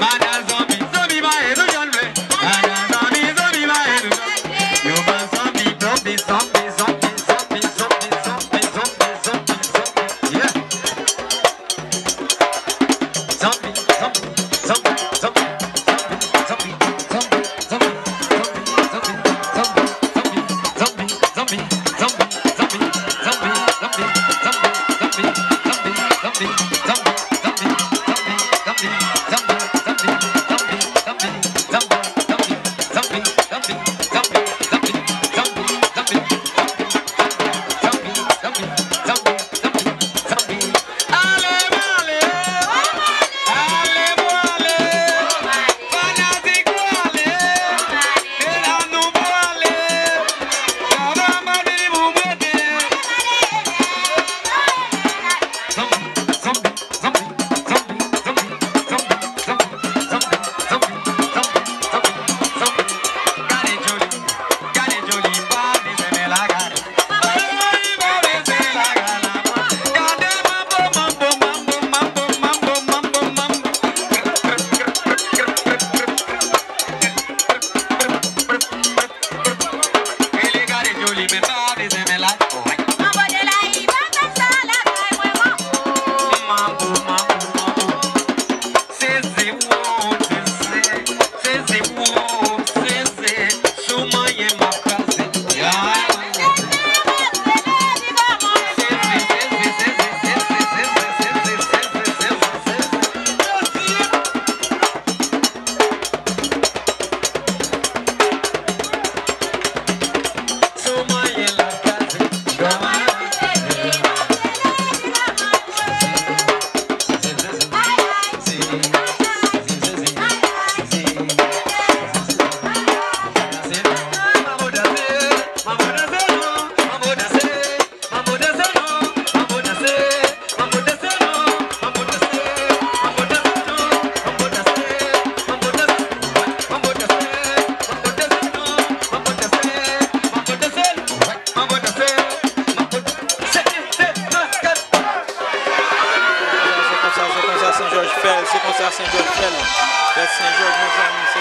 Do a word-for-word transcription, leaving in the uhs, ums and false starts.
Banal zanmi, zanmi pa e nou jwenn vre. Banal zanmi, zanmi pa e nou jwenn vre. Yo ban zanmi, zanmi, zanmi, zanmi, yeah. Zanmi, zanmi, zanmi, zanmi, zanmi, zanmi, zanmi, zanmi, Se konsa, se konsa Sen Jòj fè l, se konsa Sen Jòj fè l. Fèt Sen Jòj, mezanmi, se